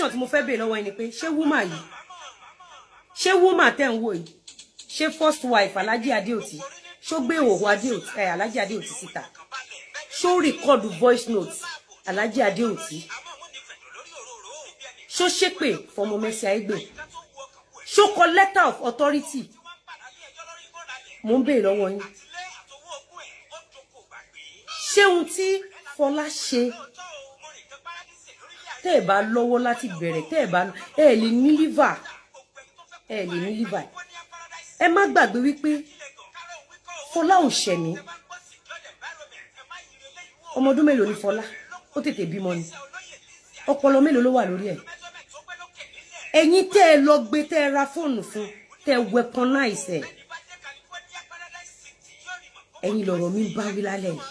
Question tí mo fẹ́ béèrè lọ́wọ́ yín ni pé, ṣé woman yìí, ṣé woman tẹ́ ń wò yìí, ṣé first wife Alhaji Adeoti, ṣó gbé ìhòòhò Adeoti ẹ Alhaji Adeoti síta? Ṣó record voice notes Alhaji Adeoti? Ṣó ṣépè fọmọ Mercy Aigbe? Ṣó kọ letter of authority? Mo ń béèrè lọ́wọ́ yín, ṣé ohun tí Fọlá ṣe, tẹ́ ẹ̀ bá lọ́wọ́ láti bẹ̀rẹ̀, tẹ́ ẹ̀ bá ẹ̀ lè ní liver, ẹ̀ lè ní liver. Ẹ má gbàgbé wípé Fọlá ò ṣẹ̀ mí. Ọmọ ọdún mélòó ni Fọlá? Ó tètè bímọ ni. Ọpọlọ mélòó ló wà lórí ẹ̀? Ẹ̀yin tẹ́ ẹ lọ gbé, tẹ́ ẹ ra fóònù fún, tẹ́ ẹ weaponize ẹ̀, ẹ̀yin lọ̀rọ̀ mi ń bá wí lálẹ́ yìí.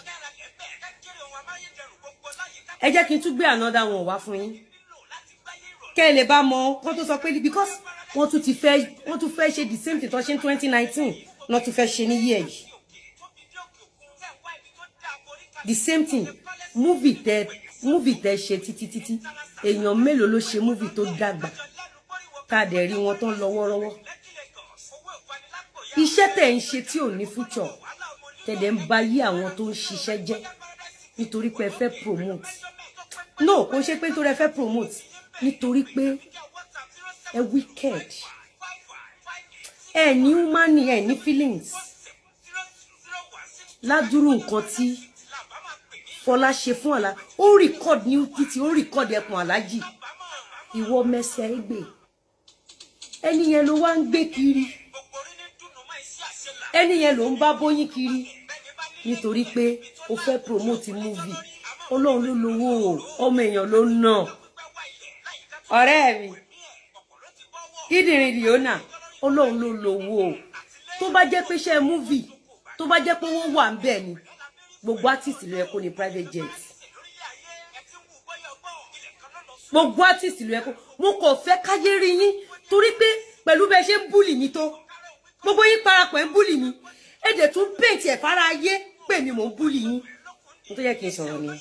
Ẹ jẹ́ kí n tún gbé another one wá fún yín, kẹ́ ẹ lè bá mọ kán tó sọ pé, because wọ́n tún ti fẹ́, wọ́n tún fẹ́ ṣe the same thing tó ṣe ní 2019, wọ́n tún fẹ́ ṣe ní year yìí, the same thing. Movie tẹ ṣe títí títí, èèyàn mélòó ló ṣe movie tó dàgbà ká dẹ̀ rí wọn tó ń lọ wọ́rọ́wọ́? Iṣẹ́ tẹ̀ ń ṣe tí ò ní future, tẹ̀dẹ̀ ń ba yí àwọn tó ń ṣiṣẹ́ jẹ́ nítorí pé ẹ fẹ́ promote. No, kò ṣe pé nítorí ẹ fẹ́ promote, nítorí pé ẹ wicked, ẹ ní humanity, ẹ ní feelings. Ládùúrú nǹkan tí Fọlá ṣe fún àlá, ó record ní títí, ó record ẹkùn aláàjì. Ìwọ Mercy Aigbe, ẹni yẹn ló wá ń gbé kiri, ẹni yẹn ló ń bá bóyín kiri nítorí pé o fẹ́ promote movie. Ọlọ́run ló lówó o, ọmọ èèyàn ló ń ná. Ọ̀rẹ́ mi, kíndìnrín Leona, Ọlọ́run ló lówó o. Tó bá jẹ́ pé iṣẹ́ movie, tó bá jẹ́ pé owó wà ń bẹ̀ ni, gbogbo artist ló yẹ kó ní private jet. Gbogbo artist ló yẹ kó. Mo kò fẹ́ káyé rí yín, torí pé pẹ̀lú bẹ́ẹ̀ ṣe ń bully mi tó, gbogbo yín parapọ̀ ń bully mi, ẹ dẹ̀ tún paint ẹ̀ fara ayé pé mi mò ń bully yín. Mo tó yẹ kí n sọ̀rọ̀ nìyẹn,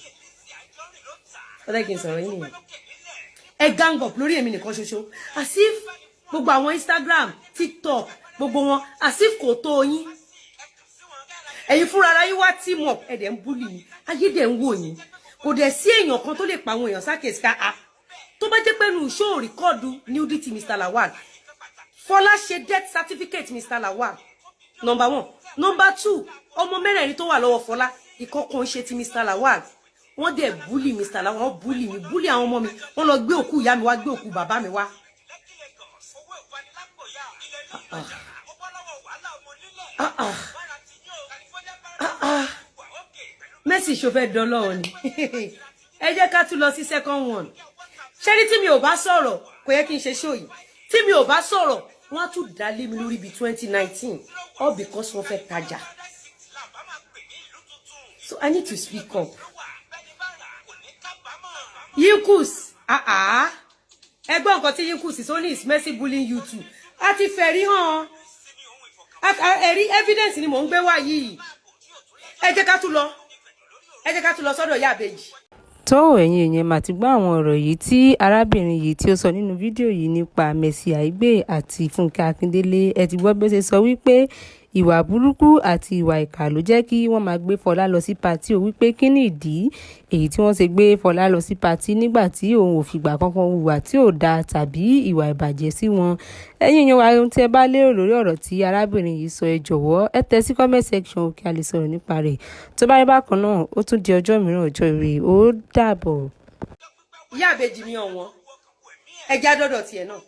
ó yẹ kí n sọ̀rọ̀ yín nìyẹn. Ẹ gang up lórí èmi nìkan ṣoṣo, as if gbogbo àwọn Instagram, TikTok, gbogbo wọn, as if kò tó yín. Ẹ̀yin fúnra ara yín wá team up, ẹ dẹ̀ ń bully mi. Ayé dẹ̀ ń wò yín. Kò dẹ̀ sí èèyàn kan tó lè pa àwọn èèyàn sákèsí ká a tó bá jẹ́ pé nù ṣó record nudity Mr. Lawal. Fọlá ṣe death certificate Mr. Lawal, number one. Number two, ọmọ mẹ́rẹ̀ẹ̀rin tó wà lọ́wọ́ Fọlá, ìkọ̀kan ń ṣe ti Mr. Lawal. Wọ́n dẹ̀ bully Mr. Lawal, wọ́n bully mi, bully àwọn ọmọ mi. Wọ́n lọ gbé òkú ìyá mi wá, gbé òkú bàbá mi wá. Ah, ah, ah, ah, ah. Mercy, ṣo fẹ́ dán ni? Ẹ jẹ́ ká tún lọ sí second one. Ṣé ní tí mi ò bá sọ̀rọ̀, kò yẹ kí n ṣe show yìí. Tí mi ò bá sọ̀rọ̀, wọ́n á tún dá lé mi lórí bíi 2019, all because wọ́n fẹ́ tajà. So I need to speak up. Yinkus, ah ah, ẹgbọ́n nǹkan tí Yinkus sọ ní, "Is Mercy bullying you too?" A ti fẹ̀rí hàn, ẹ̀rí evidence ni mò ń gbé wá yìí. Ẹ jẹ́ ká tún lọ, ẹ jẹ́ ká tún lọ sọ́dọ̀ ìyá àbèjì. Tó, ẹ̀yin èèyàn mà ti gbọ́ àwọn ọ̀rọ̀ yìí tí arábìnrin yìí tí ó sọ nínú fídíò yìí nípa Mercy Aigbe àti Fúnkẹ́ Akíndélé. Ẹ ti gbọ́ bí ó ṣe sọ wípé ìwà burúkú àti ìwà ìkà ló jẹ́ kí wọ́n máa gbé Fọlá lọ sí party o, wípé kí ni ìdí èyí tí wọ́n ṣe gbé Fọlá lọ sí party nígbà tí òun ò fìgbà kankan hùwà tí ò dáa tàbí ìwà ìbàjẹ́ sí wọn. Ẹ̀yin èèyàn wa, ohun tí ẹ bá lérò lórí ọ̀rọ̀ tí arábìnrin yìí sọ, ẹ jọ̀wọ́ ẹ tẹ sí comment section kí a lè sọ̀rọ̀ nípa rẹ̀. Tó bá rí bákan náà, ó tún di ọjọ́ mìíràn, ọjọ́ ire, ó dàbọ̀. Ìyá àbèjì mi ọ̀wọ́n, ẹja dọ́dọ̀ tiẹ̀ náà.